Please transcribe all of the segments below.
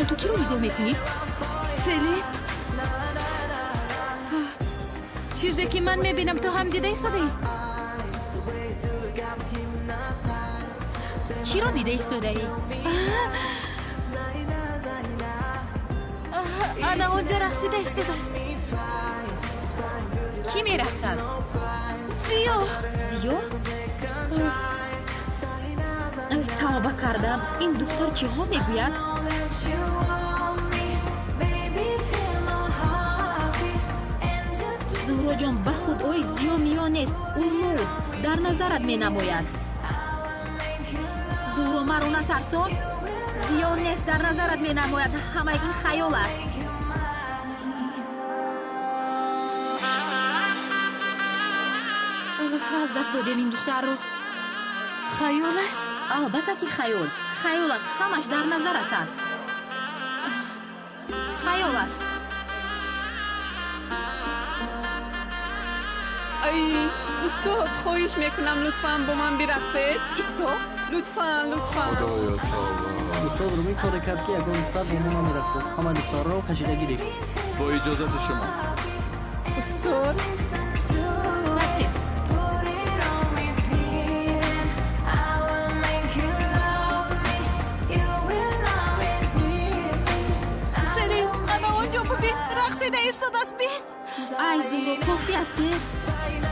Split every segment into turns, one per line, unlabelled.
Ту киро нигоҳ мекунӣ?
Селин, чизе ки ман мебинам, ту ҳам дида истодаӣ?
Чиро дида истодаӣ?
Ана онҷо рақсида истодааст.
Кӣ мерақсад?
Зиё.
Зиё? Тавба кардам, ин духтар чиҳо мегӯяд? Зуҳроҷон, ба худ ой, Зиё миё нест, ӯ мурд, дар назарат менамояд. Зуҳро, маро натарсон. Зиё нест, дар назарат менамояд. Ҳамаи ин хаёл аст. Аз даст додем ин духтарро.
Хаёл аст?
Албатта ки хаёл. Хаёл аст, ҳамаш дар назарат аст. Хаёл аст.
Ай, устод, хоҳиш мекунам, лутфан бо ман бирақсед. Исто, лутфан, лутфан.
Худоё тавба.
Устод Румӣ коре кард, ки ягон духтар бо мо намерақсад. Ҳама духтарро кашида гирифт.
Бо иҷозати шумо.
Устод.
Рафтем.
Селин, ана онҷо бубин, рақсида истодааст, бин.
Ай, Зуҳро, кофӣ аст, э?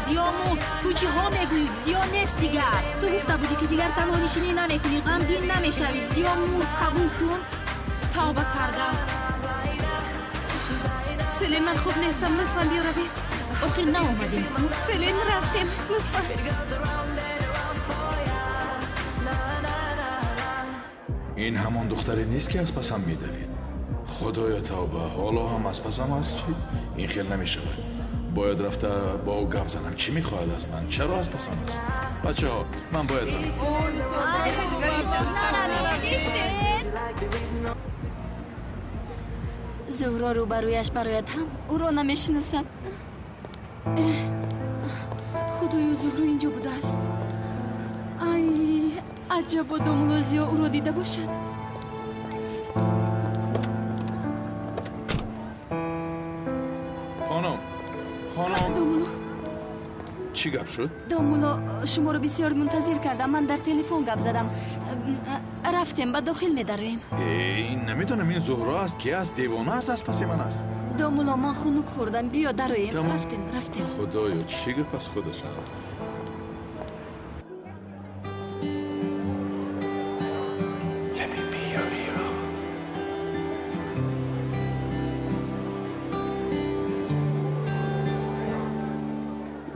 Зиё мурд. Ту чиҳо мегӯӣ? Зиё нест дигар. Ту гуфта будӣ, ки дигар танҳонишинӣ намекунӣ, ғамгин намешавӣ. Зиё мурд, қабул кун. Тавба кардам.
Селин, ман хуб нестам, лутфан биё равем.
Охир наомадем.
Селин, рафтем, лутфан.
Ин ҳамон духтаре нест, ки аз пасам медавид. Худоё тавба, ҳоло ҳам аз пасам аст чӣ? Ин хел намешавад. Бояд рафта бо ӯ гап занам. Чӣ мехоҳад аз ман? Чаро аз пасам аст? Бачаҳо, ман бояд равам.
Зуҳро рӯбарӯяш барояд ҳам ӯро намешиносад. Худоё, Зуҳро инҷо будааст. Ай, аҷабо, домулло Зиё ӯро дида бошад.
Хонум, хонум.
Домулло.
Чӣ гап шуд?
Домулло, шуморо бисёр мунтазир кардам. Ман дар телефон гап задам. Рафтем, ба дохил медароем.
Э, намедонам ин Зуҳро аст, ки аст, девона аст, аз паси ман аст.
Домулло, ман хунук хӯрдам. Биё дароем.
Тамом.
Рафтем, рафтем.
Худоё, чӣ гап аст худашам? Let me be your hero.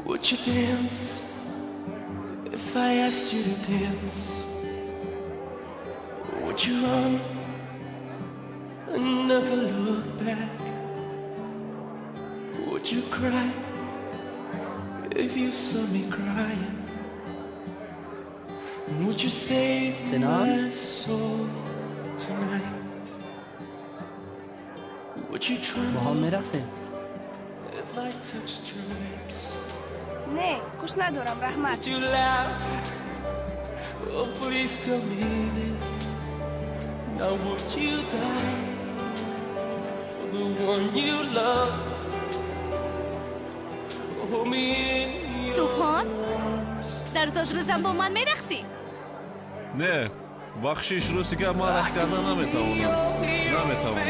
Would you dance if I asked you to dance? Would you run and never look back? Would you cry if you saw me crying? And would you save
Sinan?
my soul tonight? Would you
Бо ҳам
tremble
мерақсем.
if I touched your lips?
Не, хуш надорам, раҳмат.
Would you laugh? Oh, please tell me this. Now would you die for the one you love? Hold me in your
Субҳон?
arms.
Дар зодрӯзам бо ман мерақсӣ?
Не, бахшиш, рости гап, ман рақс кардан наметавонам, наметавонам.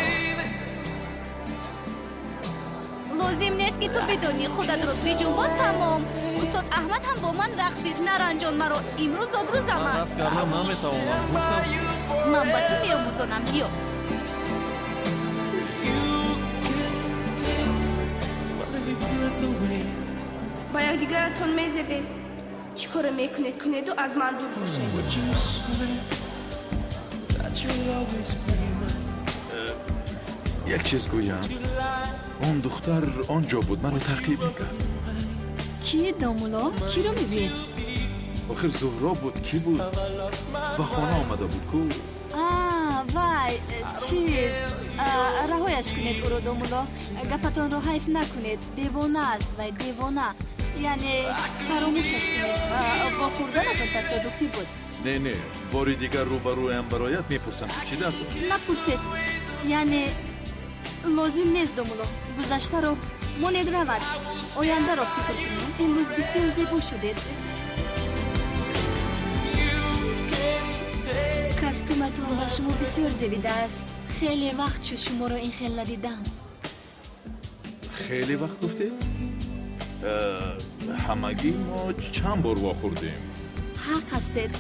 Лозим нест, ки ту бидонӣ, худатро биҷунбон, тамом. Устод Аҳмад ҳам бо ман рақсид. Наранҷон маро, имрӯз зодрӯзам
Ман
аст.
рақс кардан наметавонам, гуфтам.
Ман ба ту меомӯзонам, биё.
Ба якдигаратон мезебед. Чӣ коре мекунед, кунеду аз ман дур бошед.
Як чиз гӯям, он духтар он ҷо буд, маро таъқиб мекард.
Ки, домулло? Киро мегӯед?
Охир Зуҳро буд, кӣ буд? Ба хона омада буд ку.
Вай, чиз, раҳояш кунед ӯро, домулло. Гапатонро ҳайф накунед. Девона аст вай, девона. Яъне фаромӯшаш кунед. Вохӯрданатон тасодуфӣ буд.
Не, не, бори дигар рӯбарӯям барояд мепурсам, ки чӣ дард дошт.
Напурсед, яъне лозим нест, домулло. Гузаштаро монед равад, ояндаро фикр кунед. Имрӯз бисёр зебо шудед. Костюматон ба шумо бисёр зебидааст. Хеле вақт шуд шуморо ин хел надидам.
Хеле вақт гуфтед? Ҳамагӣ мо чанд бор вохӯрдем.
Ҳақ ҳастед,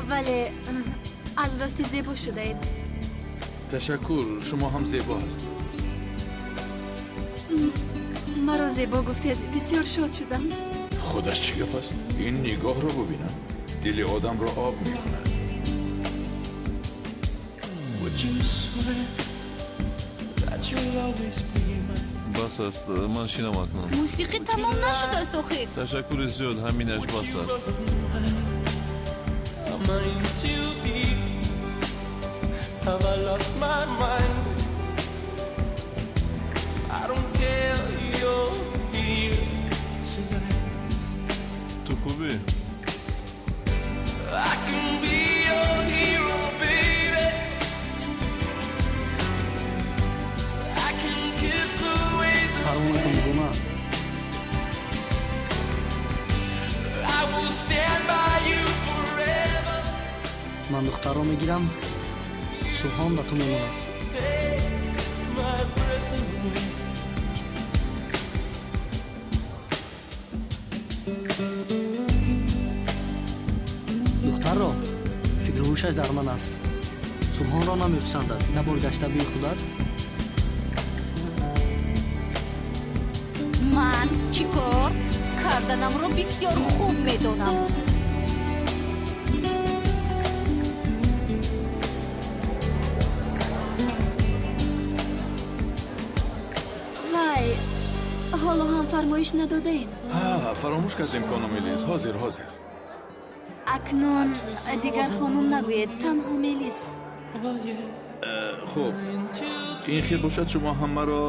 вале аз рости зебо шудаед.
Ташаккур, шумо ҳам зебо ҳастед.
Маро зебо гуфтед, бисёр шод шудам.
Худаш чӣ гап аст? Ин нигоҳро бубинам, дили одамро об мекунад.
Бас аст, ман шинам акнун.
Мусиқӣ тамом нашудааст охир.
Ташаккури зиёд, ҳаминаш бас аст. Ту хубӣ?
Парво накун, дугона. Ман духтарро мегирам, Субҳон ба ту мемонад. Духтарро фикру ҳушаш дар ман аст. Субҳонро намеписандад. Як бор гашта бии худат.
Ман чӣ кор карданамро бисёр хуб медонам.
Вай, ҳоло ҳам фармоиш надодаем.
Фаромӯш кардем, хонум Мелис. Ҳозир, ҳозир.
Акнун дигар хонум нагӯед, танҳо Мелис.
Хуб, ин хел бошад, шумо ҳам маро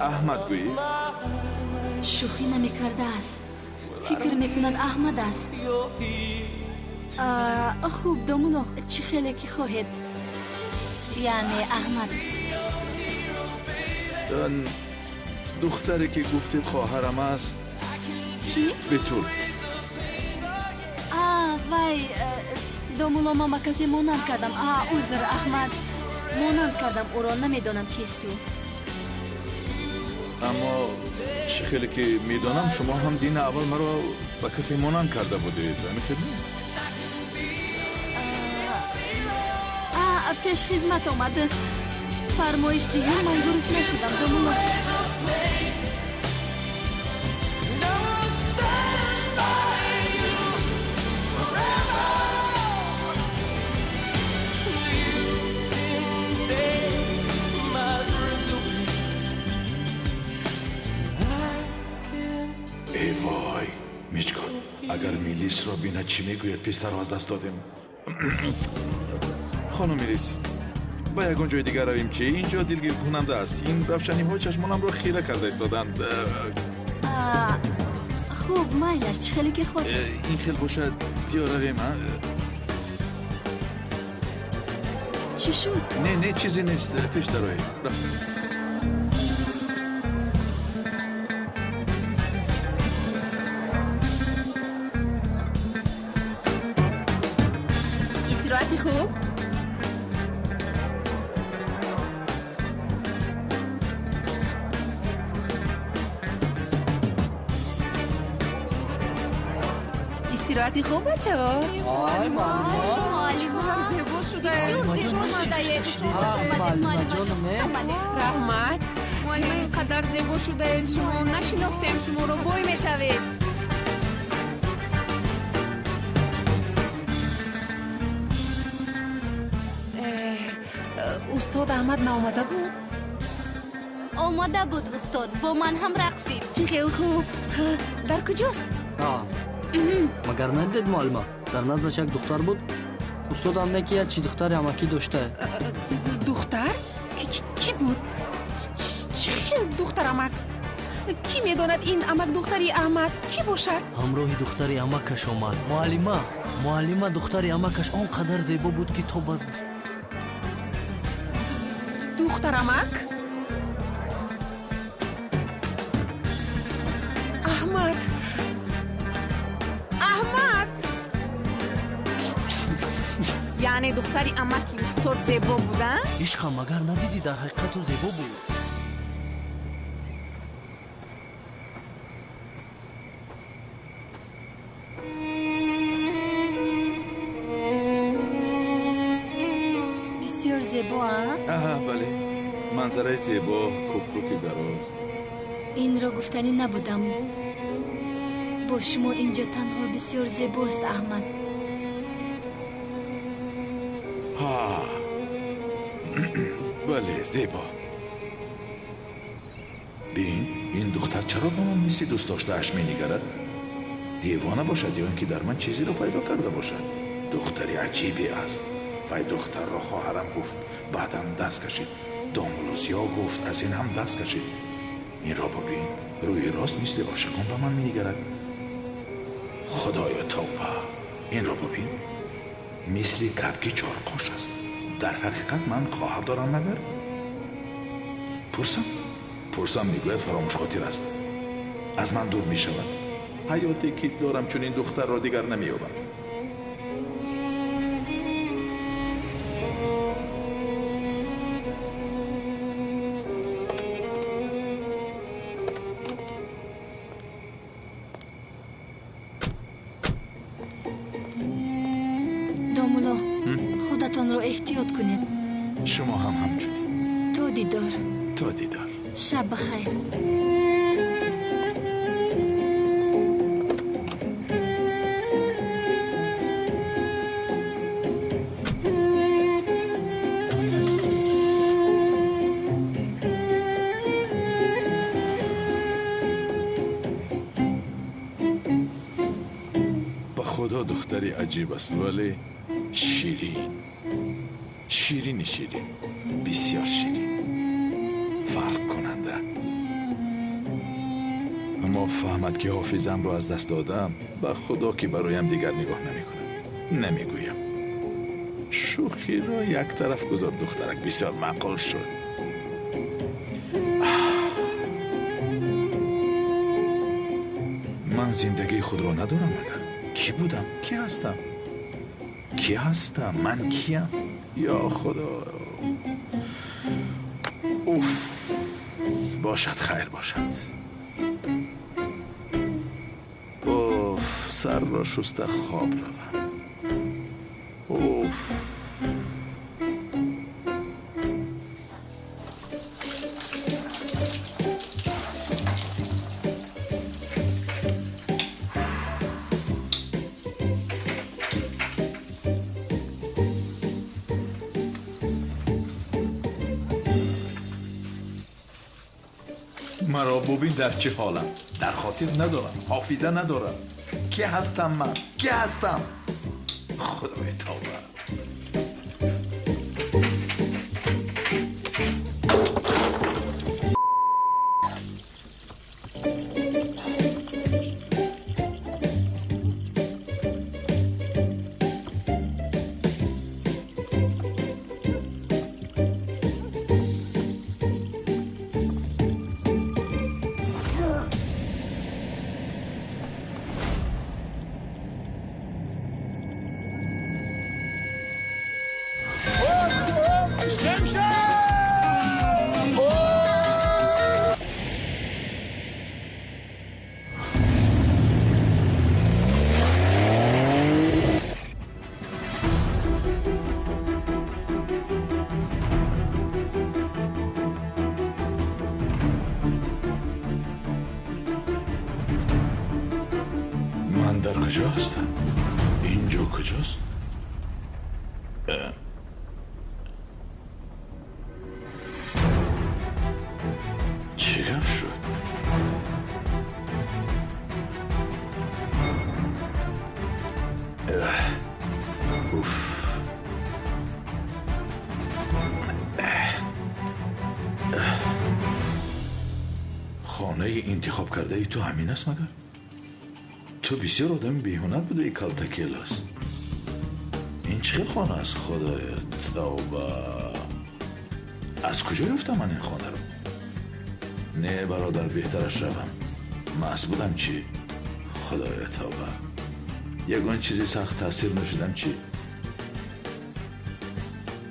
Аҳмад гӯед.
Шӯхӣ намекардааст. Фикр мекунад Аҳмад аст. Хуб, домулло, чӣ хеле ки хоҳед. Яъне Аҳмад.
Духтаре ки гуфтед хоҳарам аст.
Кӣ?
Бетул.
Вай, домулло, ман ба касе монанд кардам. Узр, Аҳмад, монанд кардам ӯро, намедонам кист ӯ.
Аммо чӣ хеле ки медонам, шумо ҳам дини аввал маро ба касе монанд карда будед. Ҳамин хел не?
Пешхизмат омад. Фармоиш диҳам, ман дуруст нашудам, домулло.
Эй вой, Мичкон, агар Мелисро бинад, чӣ мегӯяд? Писарро аз даст додем. Хонум Мелис, ба ягон ҷои дигар равем чӣ? Ин ҷо дилгиркунанда аст. Ин равшаниҳо чашмонамро хира карда истоданд.
Хуб, майлаш, чӣ хеле ки хоҳед.
Ин хел бошад, биё равем.
Чӣ шуд?
Не, не, чизе нест. Пеш дароед. Рафтем.
Истироҳати хуб. Истироҳати хуб, бачаҳо.
Ай,
муаллима, зебо шудаед. Раҳмат. Муаллима, ин қадар зебо шудаед, шумо нашинохтем шуморо, бой мешавед.
Устод Аҳмад наомада буд?
Омада буд, устод, бо ман ҳам рақсид.
Чӣ хел хуб! Дар куҷост?
Магар надидед, муаллима? Дар наздаш як духтар буд. Устодам не ки як чи духтари амакӣ дошта.
Духтар? Кӣ буд? Чӣ хел духтар амак? Кӣ медонад ин амак духтари Аҳмад кӣ бошад?
Ҳамроҳи духтари амакаш омад. Муаллима, муаллима, духтари амакаш он қадар зебо буд, ки то бас гуфт.
Духтарамак? Аҳмад! Аҳмад!
Яъне духтари амаки устод зебо буда?
Ишқам, магар надидӣ, дар ҳақиқату зебо буд.
Бисёр зебо, а?
Аҳа, бале. Манзараи зебо, кӯпруки дароз.
Инро гуфтанӣ набудам. Бо шумо инҷо танҳо бисёр зебост, Аҳмад.
Ҳа, бале, зебо. Бин, ин духтар чаро ба ман мисли дӯстдоштааш менигарад? Девона бошад ё ин ки дар ман чизеро пайдо карда бошад? Духтари аҷибе аст. Вай духтарро хоҳарам гуфт, баъдан даст кашид. Домулло Зиё гуфт, аз ин ҳам даст кашид. Инро бибин, рӯи рост мисли ошиқон ба ман менигарад. Худоё, тавба! Инро бибин, мисли кабки чорқош аст. Дар ҳақиқат ман хоҳар дорам магар? Пурсам, пурсам, мегӯяд фаромӯшхотир аст. Аз ман дур мешавад. Ҳаёте ки дорам, чунин духтарро дигар намеёбам.
Домулло, худатонро эҳтиёт кунед.
Шумо ҳам ҳамчунин.
То дидор.
То дидор.
Шаб ба хайр.
Ба худо, духтари аҷиб аст, вале ширин, ширини ширин, бисёр ширин, фарқкунанда. Аммо фаҳмад, ки ҳофизамро аз даст додам, ба худо, ки бароям дигар нигоҳ намекунам. Намегӯям. Шӯхиро як тараф гузор, духтарак бисёр маъқул шуд. Ман зиндагии худро надорам магар? Кӣ будам? Кӣ ҳастам? Кӣ ҳастам? Ман киям? Ё худо! Уф! Бошад, хайр бошад. Уф, сарро шуста хоб равам. Уф! Маро бубин, дар чӣ ҳолам. Дар хотир надорам, ҳофиза надорам. Кӣ ҳастам ман? Кӣ ҳастам? Худои, тавба! Куҷо ҳастам? Инҷо куҷост? Чӣ гап шуд? Уф. Хонаи интихоб кардаи ту ҳамин аст магар? Ту бисёр одами беҳунар будаи, калтакелас. Ин чӣ хел хона аст? Худоё, тавба. Аз куҷо ёфтам ман ин хонаро? Не, бародар, беҳтараш равам. Маст будам чӣ? Худоё, тавба. Ягон чизи сахт таъсир нашудам чӣ?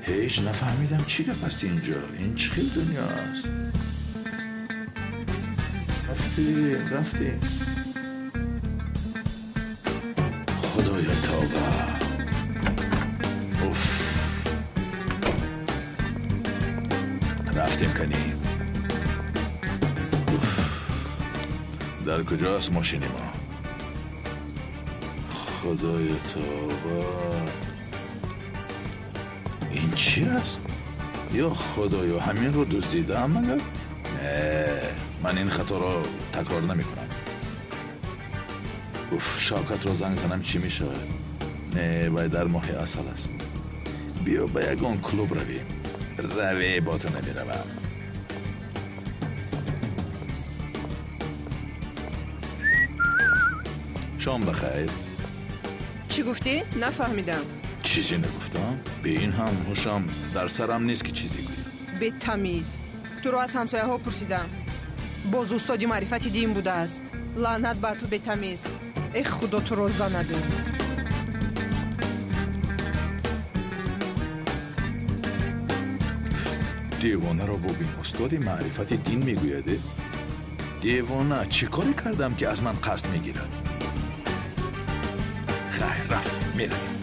Ҳеҷ нафаҳмидам чӣ гап аст инҷо. Ин чӣ хел дунё аст? Рафтем, рафтем. Худоё, тавба. Уф. Рафтем кани. Уф. Дар куҷо аст мошини мо? Худоё, тавба. Ин чӣ аст? Ё худоё, ҳаминро дуздидаам магар? Не, ман ин хаторо такрор намекунам. Уф, Шавкатро занг занам чӣ мешавад? Не, вай дар моҳи асал аст. Биё ба ягон клуб равем. Раве, бо ту намеравам. Шом бахайр.
Чӣ гуфтӣ? Нафаҳмидам.
Чизе нагуфтам. Бе ин ҳам ҳушам дар сарам нест ки чизе гӯям.
Бетамиз. Туро аз ҳамсояҳо пурсидам. Боз устоди маърифати дин будааст. Лаънат ба ту, бетамиз. Эх, худо туро занаду.
Девонаро бубин, устоди маърифати дин мегӯяд. Девона, чӣ коре кардам ки аз ман қасд мегирад? Хайр, рафтем, меравем.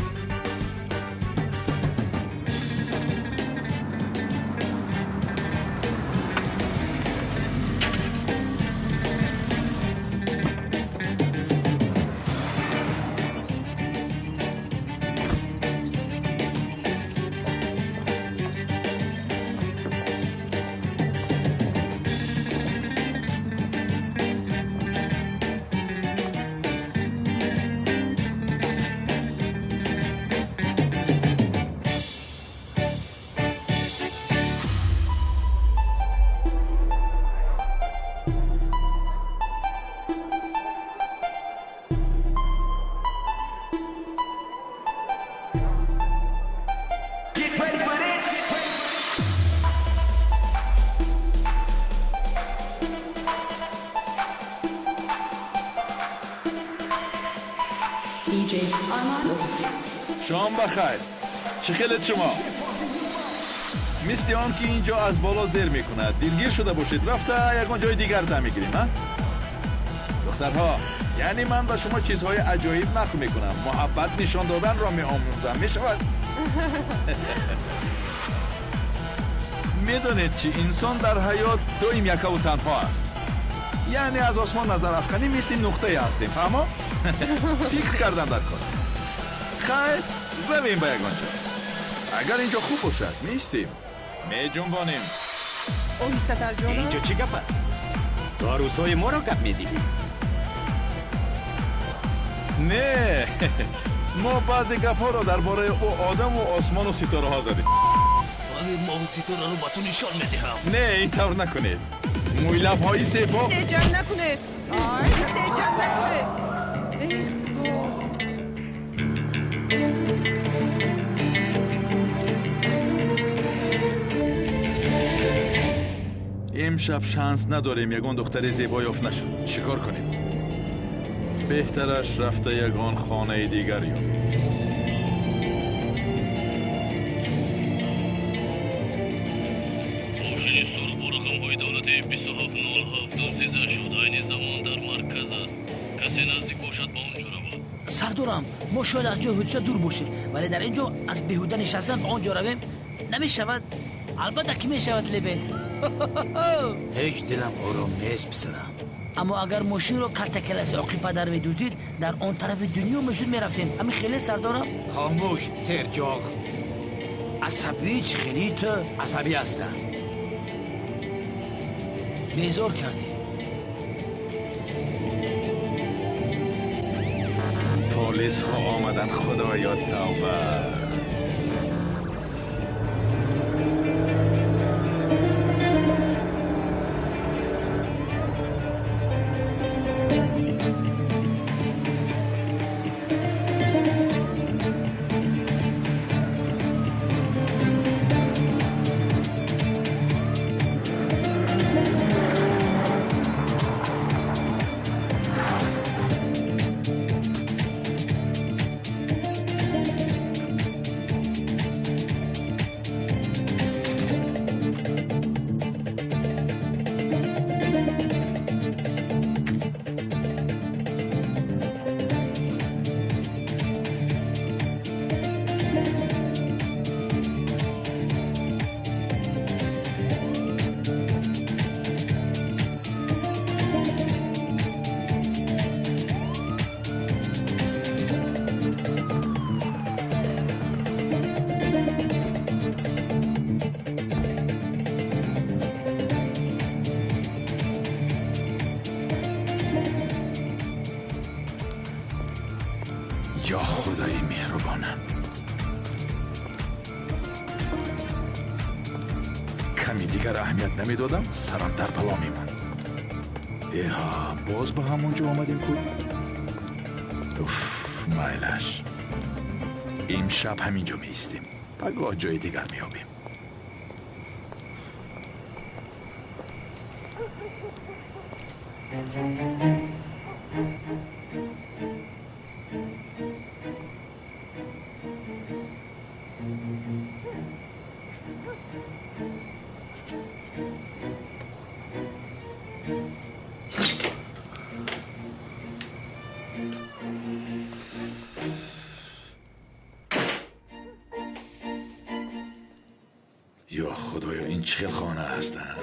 شام بخیر. چه خیلت شما؟ مثل آن که اینجا از بالا زیر میکند. دلگیر شده باشید رفته یکان جای دیگر دم میگیریم. دخترها، یعنی من به شما چیزهای عجایب نقل میکنم. محبت نشان دادن را میآموزم. میشود؟ میدانید چی؟ انسان در حیات دائم یکه و تنها است. یعنی از آسمان نظر افکنی مثل نقطه هستیم. فهما؟ فکر کردم در کار. خیر، برویم به یگان جا. اگر اینجا خوب باشد میستیم، میجنبانیم.
اینجا چی گپ است؟ تو عروسای ما را گپ میدهی؟
نه، ما بعضی گپ ها را درباره او آدم و آسمان و ستاره ها زدیم.
بعضی ما و ستاره رو با تو نشان میدهم.
نه، اینطور نکنید. موی های زیبا.
استعجال نکنید. آی، استعجال نکنید.
امشب شانس نداریم یگان دختر زیبا یافت نشد. چیکار کنیم؟ بهترش رفته یگان خانه دیگر یابیم.
ماشین سرخ با رقم‌های دولتی 2707 دزدیده شد. عین زمان در مرکز است. کسی نزدیک باشد با آنجا رود.
سردارم، ما شاید از جای حادثه دور باشیم، ولی در اینجا از بیهوده نشستن به آنجا رویم نمیشود. البته که میشود لیبند.
هیچ دلم آرام نیست پسرم.
Аммо агар мошинро калтакаласи оқи падар медуздид, дар он тарафи дунё мешуд мерафтем. Ҳамин хеле сардорам?
Хомӯш, серҷоғ.
Асабӣ чӣ хеле ту?
Асабӣ ҳастам.
Безор кардӣ.
Полисҳо омаданд, худоё тавба. Ё худои меҳрубонам, ками дигар аҳамият намедодам, сарам дар бало мемонд. Эҳа, боз ба ҳамон ҷо омадем ку. Уф, майлаш, имшаб ҳамин ҷо меистем, пагоҳ ҷои дигар меёбем. Ё худоё, ин чӣ хел хона ҳастанд?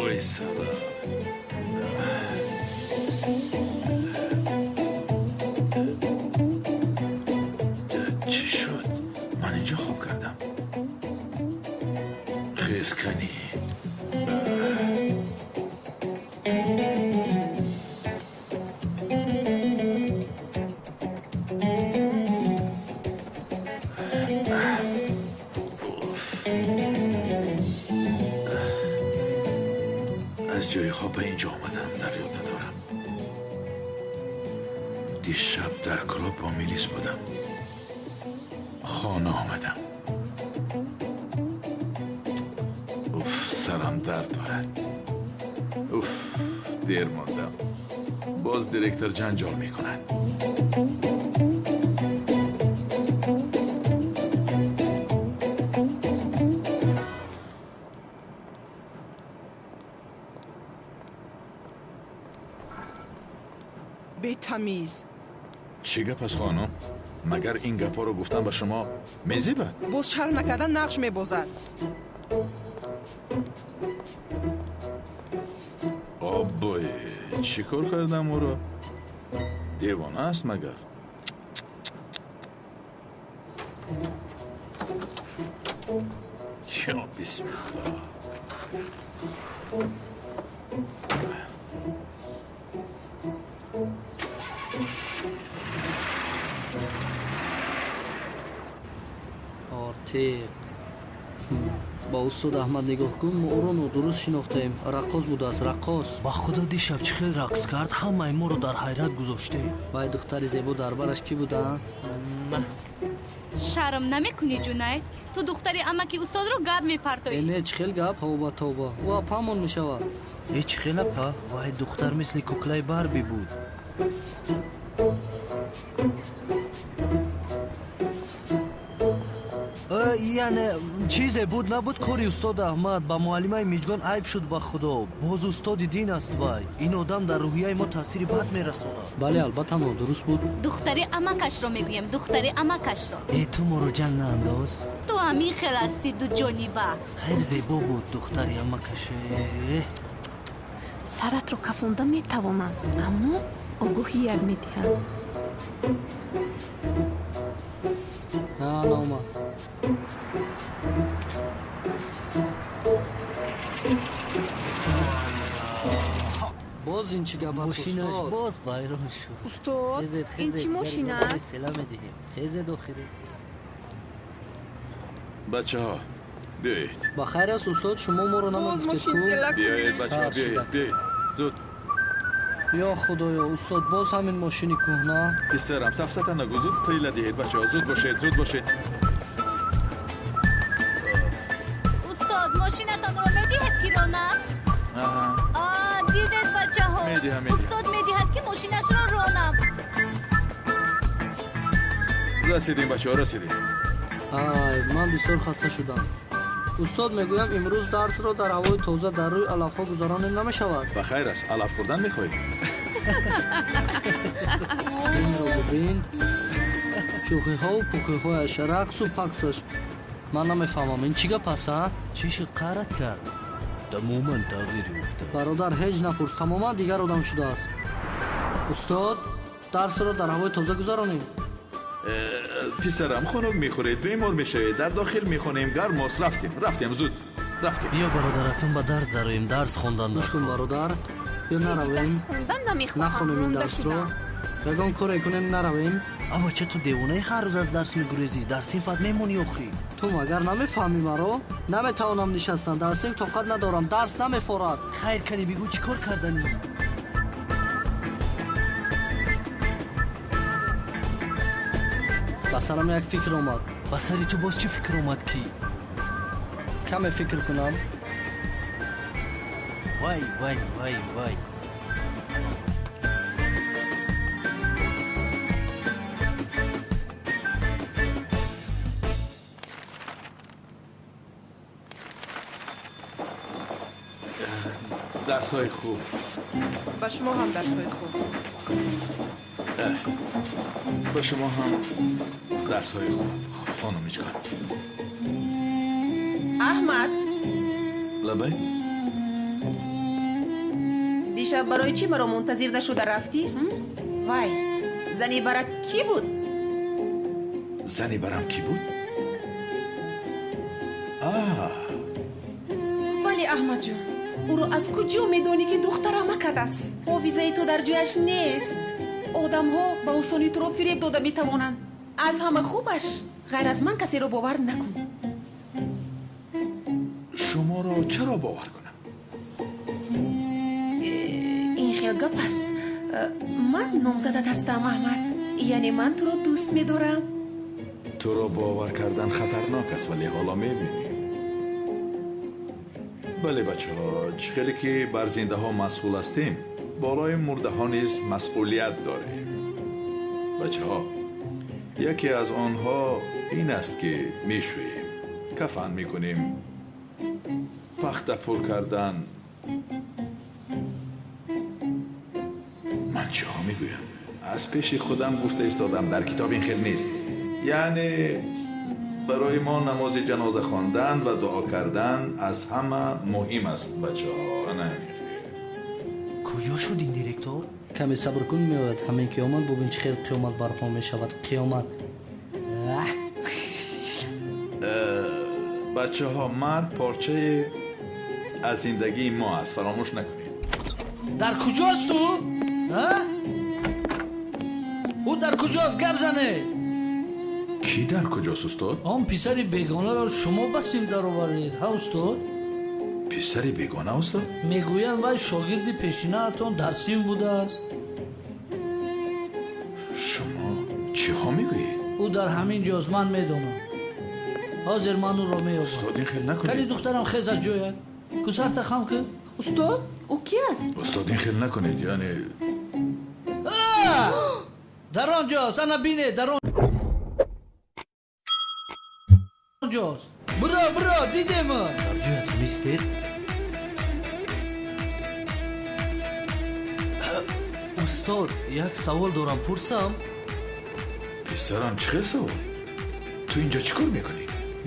Ой, сарам. Чӣ шуд? Ман инҷо хоб кардам. Хезканӣ. Аз ҷои хоб ба инҷо омадам, дар ёд надорам. Дишаб дар клуб бо милис будам. Хона омадам. Уф, сарам дард дорад. Уф, дер мондам. Боз директор ҷанҷол мекунад.
Бетамиз.
Чӣ гап аст, хонум? Магар ин гапҳоро гуфтан ба шумо мезебад?
Боз шарм накарда нақш мебозад.
Оббой, чӣ кор кардам ӯро? Девона аст магар? Ё бисмиллоҳ.
Ортиқ. Ба устод Аҳмад нигоҳ кун, мо ӯро нодуруст шинохтаем. Раққос будааст, раққос.
Ба худо дишаб чӣ хел рақс кард, ҳамаи моро дар ҳайрат гузоштем.
Вай духтари зебо дар бараш кӣ будаанд?
Шарм намекунӣ, Ҷунайд? Ту духтари амаки устодро гап мепартоӣ.
Не, чӣ хел гап, ҳоба тоба. Ӯ апамон мешавад.
Э, чӣ хел апа? Вай духтар мисли куклаи Барби буд. Яъне чизе буд набуд кори устод Аҳмад ба муаллимаи Миҷгон айб шуд ба Худо. Боз устоди дин аст вай. Ин одам дар рӯҳияи мо таъсири бад мерасонад.
Бале, албатта нодуруст буд.
Духтари амакашро мегӯем, духтари амакашро.
Э, ту моро ҷанг наандоз.
Ту ҳамин хел ҳастӣ, дуҷониба.
Хайр, зебо буд духтари амакаш.
Саратро кафонда метавонанд, аммо огоҳӣ як медиҳанд.
Наомад. Боз ин чӣ гап аст,
мошинаш
устод?
Боз вайрон шуд.
Устод, ин чӣ мошин аст?
Хезед охире.
Бачаҳо, биёед.
Ба хайр аст, устод, шумо моро намагуфтед ку?
Биёед, бачаҳо, биёед, биёед. Зуд.
Ё Худоё, устод, боз ҳамин мошини кӯҳна?
Писарам, сафсата нагӯ, зуд тела диҳед, бачаҳо, зуд бошед, зуд бошед.
Устод, мошинатонро медиҳед ки ронам?
Аҳа.
Дидед, бачаҳо?
Медиҳам, медиҳам.
Устод медиҳад ки мошинашро ронам.
Расидем, бачаҳо, расидем.
Ай, ман бисёр хаста шудам. Устод, мегӯям, имрӯз дарсро дар ҳавои тоза дар рӯи алафҳо гузаронем намешавад?
Ба хайр аст, алаф хӯрдан мехоҳӣ?
Инро бибин. Шӯхиҳову пӯхиҳояш, рақсу пақсаш. Ман намефаҳмам, ин чӣ гап аст, а?
Чӣ шуд, қаҳрат кард? Тамоман тағйир ёфтааст.
Бародар, ҳеҷ напурс, тамоман дигар одам шудааст. Устод, дарсро дар ҳавои тоза гузаронем.
Писарам, хунук мехӯред, бемор мешавед. Дар дохил мехонем, гарм аст. Рафтем, рафтем, зуд рафтем.
Биё, бародаратон, ба дарс дароем, дарс хондан.
Гӯш кун, бародар, биё наравем, нахонем ин дарсро, ягон коре кунем, наравем.
Авача, ту девонаи, ҳар рӯз аз дарс мегурезӣ, дар синфат мемонӣ охӣ.
Ту магар намефаҳмӣ маро? Наметавонам нишастан дар синф, тоқат надорам, дарс намефорад.
Хайр, кани бигӯ, чӣ кор карданӣ?
Ба сарам як фикр омад.
Ба сари ту боз чӣ фикр омад ки?
Каме фикр кунам.
Вай, вай, вай, вай.
Дарсҳои хуб.
Ба шумо ҳам дарсҳои хуб.
Ба шумо ҳам дарсҳои хуб, хонум Миҷгон.
Аҳмад.
Лабай.
Дишаб барои чӣ маро мунтазир нашуда рафтӣ? Вай, зани барат кӣ буд?
Зани барам кӣ буд?
Вале, Аҳмадҷон, ӯро аз куҷо медонӣ ки духтар амакат аст? Ҳофизаи ту дар ҷояш нест. Одамҳо ба осонӣ туро фиреб дода метавонанд. Аз ҳама хубаш, ғайр аз ман касеро бовар накун.
Шуморо чаро бовар кунам?
Ин хел гап аст. Ман номзадат ҳастам, Аҳмад. Яъне ман туро дӯст медорам.
Туро бовар кардан хатарнок аст, вале ҳоло мебинем. Бале, бачаҳо, чӣ хеле ки бар зиндаҳо масъул ҳастем, болои мурдаҳо низ масъулият дорем. Бачаҳо, яке аз онҳо ин аст ки мешӯем, кафан мекунем, пахта пур кардан. Ман чиҳо мегӯям? Аз пеши худам гуфта истодам, дар китоб ин хел нест. Яъне барои мо намози ҷаноза хондан ва дуо кардан аз ҳама муҳим аст, бачаҳо. Ана ҳамин хел.
Куҷо шуд ин директор?
Каме сабр кун, меояд. Ҳамин ки омад, бубин чӣ хел қиёмат барпо мешавад. Қиёмат.
Бачаҳо, марг порчае аз зиндагии мо аст, фаромӯш накунед.
Дар куҷост ӯ? Ӯ дар куҷост? Гап зане.
Кӣ дар куҷост, устод?
Он писари бегонаро шумо ба синф даровардед, ҳа, устод?
Писари бегона, устод?
Мегӯянд, вай шогирди пешинаатон дар синф будааст.
Шумо чиҳо мегӯед?
Ӯ дар ҳамин ҷост, ман медонам. Ҳозир ман ӯро меёбам.
Устод, ин хел накунед.
Кали духтарам, хез аз ҷоят. Кусарта хам кун.
Устод, ӯ ки аст?
Устод, ин хел накунед, яъне
дар он ҷост, ана бинед, дар он ҷост. Биро, биро, дидем.
Дар ҷоят мистер. Устод, як савол дорам, пурсам?
Писарам, чӣ хел савол? Ту инҷо чӣ кор мекунӣ?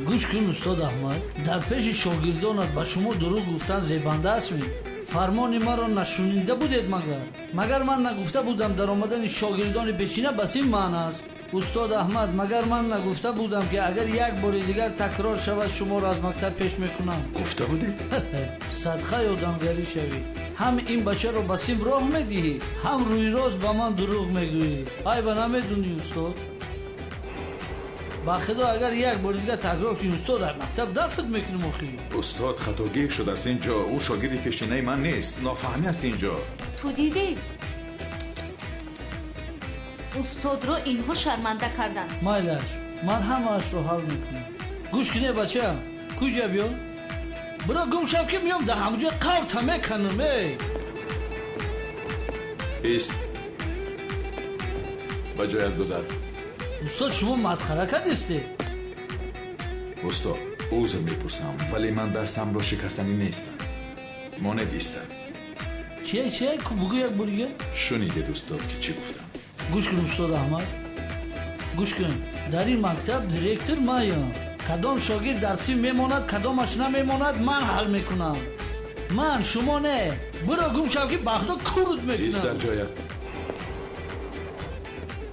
Гӯш кун, устод Аҳмад, дар пеши шогирдонат ба шумо дурӯғ гуфтан зебанда астми? Фармони маро нашунида будед магар? Магар ман нагуфта будам дар омадани шогирдони пешина бас ин маъна аст? Устод Аҳмад, магар ман нагуфта будам ки агар як бори дигар такрор шавад шуморо аз мактаб пеш мекунам?
Гуфта будед?
Садқаи одамгарӣ шавӣ. Ҳам ин бачаро ба синф роҳ медиҳӣ, ҳам рӯйрост ба ман дурӯғ мегӯӣ. Айба намедунӣ, устод? Ба худо, агар як бори дигар такрор кунӣ, устод, аз мактаб дафт мекунем охӣ.
Устод, хатогӣ шудааст инҷо. Ӯ шогирди пешинаи ман нест. Нофаҳмӣ аст инҷо.
Ту дидӣ? Устодро инҳо шарманда карданд.
Майлаш, ман ҳамаашро ҳал мекунам. Гӯш куне, бача, куҷа биё? Биро гум шав ки миём дар ҳамуҷо қавта меканам, эй.
Ист. Ба ҷоят гузар.
Устод, шумо масхара кардистед?
Устод, узр мепурсам, вале ман дарсамро шикастанӣ нестам. Монед истад.
Чие, чие? Бугӯ як бор дигар.
Шунидед, устод, ки чӣ гуфтам?
Гӯш кун, устод Аҳмад, гӯш кун. Дар ин мактаб директор маям. Кадом шогирд дар синф мемонад, кадомаш намемонад, ман ҳал мекунам. Ман, шумо не. Биро гум шав ки ба худо курут мекунам.
Ист дар ҷоят.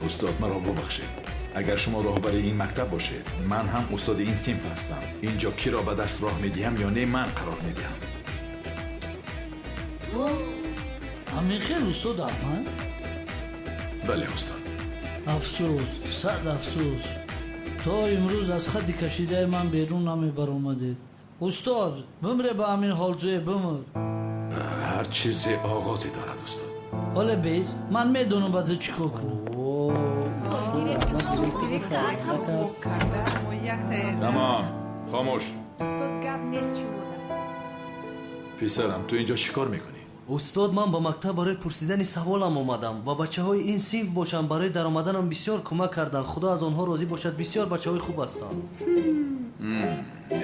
Устод, маро бубахшед. Агар шумо роҳбари ин мактаб бошед, ман ҳам устоди ин синф ҳастам. Инҷо киро ба дарс роҳ медиҳам ё не, ман қарор медиҳам.
Ҳамин хел, устод Аҳмад?
Бале, устод.
Афсӯс, сад афсӯс. То имрӯз аз хати кашидаи ман берун намебаромадед. Устод, бимре ба ҳамин ҳолтуе, бимир.
Ҳар чизе оғозе дорад, устод.
Ҳоле бес, ман медонам ба ту чӣ кор кунам.
Тамом, хомӯш.
Устод, гап нест шумода.
Писарам, ту инҷо чӣ кор мекунӣ?
Устод, ман ба мактаб барои пурсидани саволам омадам ва бачаҳои ин синф бошанд барои даромаданам бисёр кӯмак карданд. Худо аз онҳо розӣ бошад, бисёр бачаҳои хуб ҳастанд.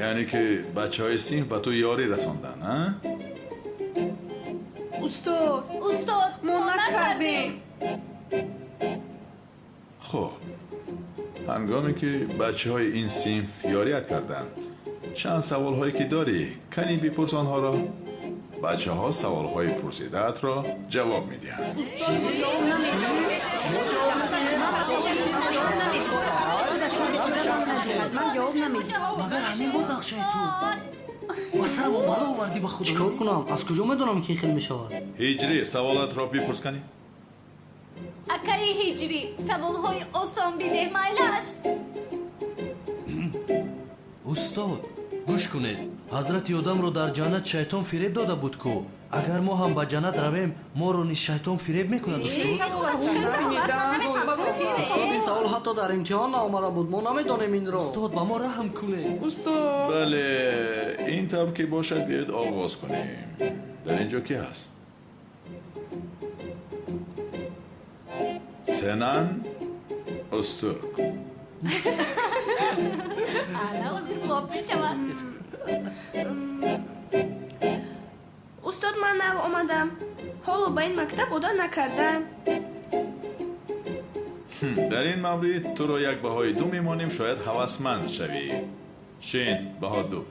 Яъне ки бачаҳои синф ба ту ёрӣ расонданд, а?
Устод,
устод,
мо накардем.
Хуб, ҳангоме ки бачаҳои ин синф ёрият карданд, чанд саволҳое ки дорӣ, кани бипурс онҳоро. Бачаҳо саволҳои пурсидаатро ҷавоб медиҳанд.
Магар ҳамин буд нақшаи ту? Ба сарам бало овардӣ, ба худо.
Чӣ кор кунам? Аз куҷо медонам ки ин хел мешавад?
Ҳиҷрӣ, саволатро бипурс кани.
Акаи Ҳиҷрӣ, саволҳои осон бидеҳ, майлаш.
Устод, гӯш кунед. Ҳазрати одамро дар ҷаннат шайтон фиреб дода буд ку. Агар мо ҳам ба ҷаннат равем, моро низ шайтон фиреб мекунад, устод?
Устод, ин савол ҳатто дар имтиҳон наомада буд. Мо намедонем инро.
Устод, ба мо раҳм кунед.
Устод.
Бале, ин тавр ки бошад, биёед оғоз кунем. Дар ин ҷо ки ҳаст? Сенан Устурк.
Ана ҳозир боб мешавад.
Устод, ман нав омадам. Ҳоло ба ин мактаб одат накардам.
Дар ин маврид туро як баҳои 2 мемонем, шояд ҳавасманд шавӣ. Шин, баҳо 2.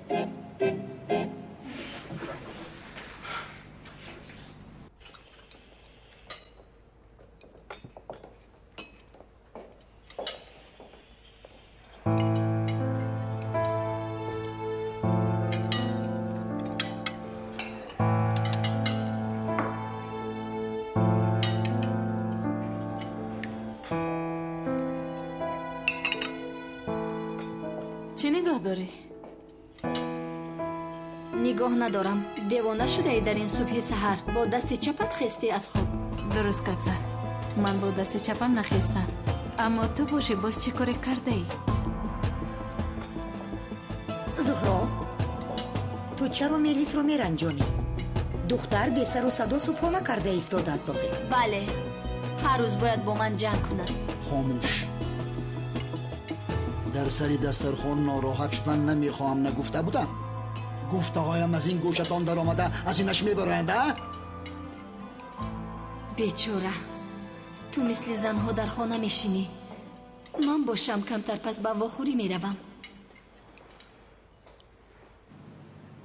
Чӣ нигоҳ дорӣ?
Нигоҳ надорам. Девона шудаӣ дар ин субҳи саҳар. Бо дасти чапат хестӣ аз хоб.
Дуруст гап зан. Ман бо дасти чапам нахестам.
Аммо ту бошӣ боз чӣ коре кардаӣ?
Зуҳро, ту чаро Мелисро меранҷонӣ? Духтар бесару садо субҳона карда истодааст охир.
Бале, ҳар рӯз бояд бо ман ҷанг кунад.
Хомӯш. Дар сари дастархон нороҳат шудан намехоҳам, нагуфта будам? Гуфтаҳоям аз ин гӯшатон даромада, аз инаш мебароянд, а?
Бечора, ту мисли занҳо дар хона мешинӣ. Ман бошам камтар пас ба вохӯрӣ меравам.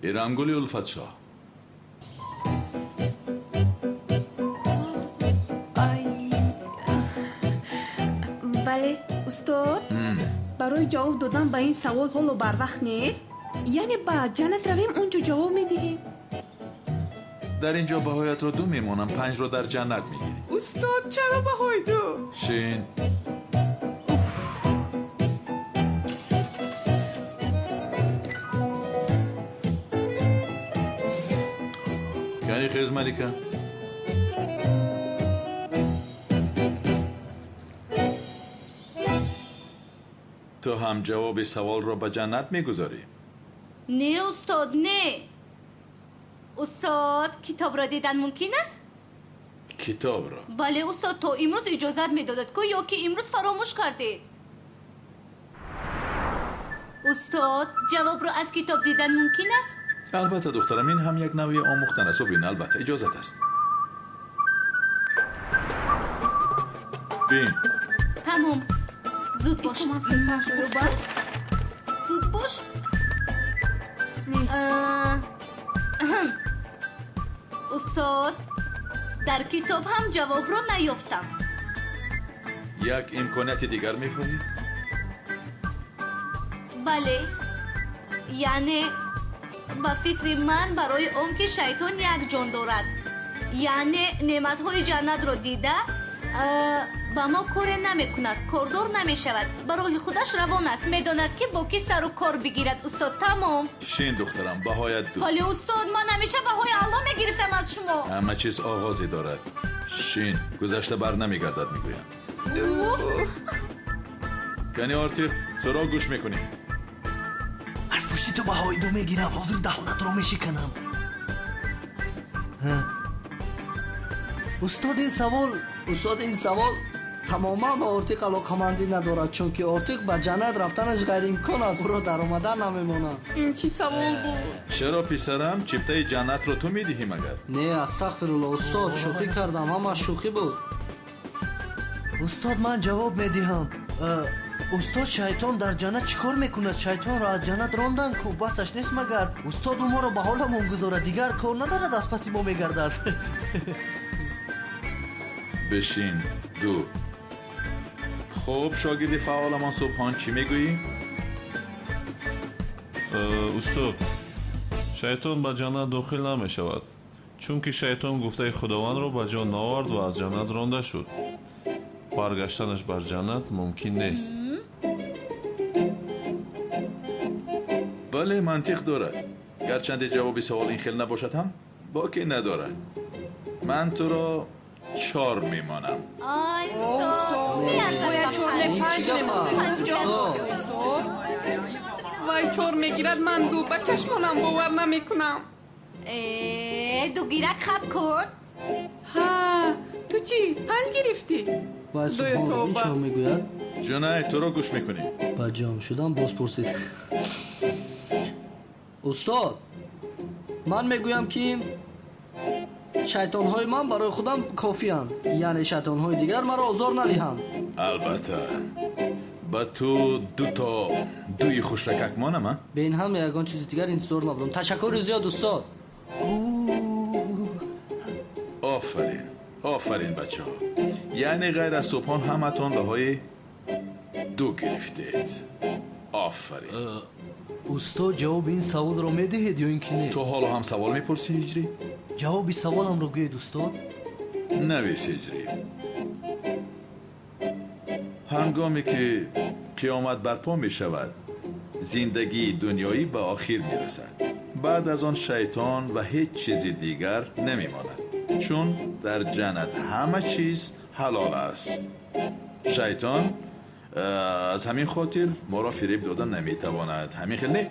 Ирамгули Улфатшоҳ.
Бале, устод. Барои ҷавоб додан ба ин савол ҳоло барвақт нест. Яъне ба ҷаннат равем, он ҷо ҷавоб медиҳем.
Дар ин ҷо баҳоятро 2 мемонам, 5-ро дар ҷаннат мегирӣ.
Устод, чаро баҳои 2?
Шин. Кани хез, Малика. Ту ҳам ҷавоби саволро ба ҷаннат мегузорӣ?
Не, устод, не. Устод, китобро дидан мумкин аст?
Китобро?
Бале, устод, то имрӯз иҷозат медодад ку ё ки имрӯз фаромӯш кардед? Устод, ҷавобро аз китоб дидан мумкин аст?
Албатта, духтарам, ин ҳам як навъи омӯхтан аст. Бин, албатта, иҷозат аст. Бин.
Тамом. Зуд бош. Зуд бош. Устод, дар китоб ҳам ҷавобро наёфтам.
Як имконияти дигар мехоҳӣ?
Бале. Яъне ба фикри ман барои он ки шайтон як ҷон дорад, яъне неъматҳои ҷаннатро дида ба мо коре намекунад, кордор намешавад, ба роҳи худаш равон аст, медонад ки бо ки сару кор бигирад. Устод, тамом.
Шин, духтарам, баҳоят 2.
Вале устод, ман ҳамеша баҳои Алло мегирифтам аз шумо.
Ҳама чиз оғозе дорад. Шин, гузашта бар намегардад, мегӯям. Кани Ортиқ, туро гӯш мекунем.
Аз пушти ту баҳои 2 мегирам, ҳозир даҳонатро мешиканам. Устод, ин савол тамоман ба Ортиқ алоқамандӣ надорад, чунки Ортиқ ба ҷаннат рафтанаш ғайриимкон аст, ӯро даромадан намемонад.
Ин чӣ савол буд?
Чаро писарам, чиптаи ҷаннатро ту медиҳӣ магар?
Не, астағфирулло, устод, шӯхӣ кардам, ҳамаш шӯхӣ буд. Устод, ман ҷавоб медиҳам. Устод, шайтон дар ҷаннат чӣ кор мекунад? Шайтонро аз ҷаннат рондан ку, басаш нест магар? Устод, ӯ моро ба ҳоламон гузорад, дигар кор надорад, аз паси мо мегардад.
Бишин, 2. Хуб, шогирди фаъоламон Субҳон, чӣ мегӯӣ?
Устод, шайтон ба ҷаннат дохил намешавад, чунки шайтон гуфтаи Худовандро ба ҷо наовард ва аз ҷаннат ронда шуд. Баргаштанаш бар ҷаннат мумкин нест.
Бале, мантиқ дорад. Гарчанде ҷавоби савол ин хел набошад ҳам, боке надорад. Ман туро 4 мемонам.
Ай, устод,
бояд 4 не 5 мемонем. Вай 4 мегирад, ман 2. Ба чашмонам бовар намекунам.
Ду гирак хаб кун.
Ҳа, ту чӣ? 5 гирифтӣ?
Вай, Субҳон, ин чӣ мегӯяд?
Ҷунайд, туро гӯш мекунем.
Ба ҷон шудам, боз пурсид. Устод, ман мегӯям ки шайтонҳои ман барои худам кофианд, яъне шайтонҳои дигар маро озор надиҳанд.
Албатта, ба ту 2 то 2 хушракак монам, а?
Бе ин ҳам ягон чизи дигар интизор набудам. Ташаккури зиёд, устод.
Офарин, офарин, бачаҳо. Яъне ғайр аз Субҳон ҳаматон баҳои 2 гирифтед. Офарин.
Устод, ҷавоби ин саволро медиҳед ё ин ки не?
Ту ҳоло ҳам савол мепурсӣ, Ҳиҷрӣ?
Ҷавоби саволамро гӯед, устод.
Навис, Ҳиҷрӣ. Ҳангоме ки қиёмат барпо мешавад, зиндагии дунёӣ ба охир мерасад. Баъд аз он шайтон ва ҳеҷ чизи дигар намемонад, чун дар ҷаннат ҳама чиз ҳалол аст. Шайтон аз ҳамин хотир моро фиреб дода наметавонад. Ҳамин хел не?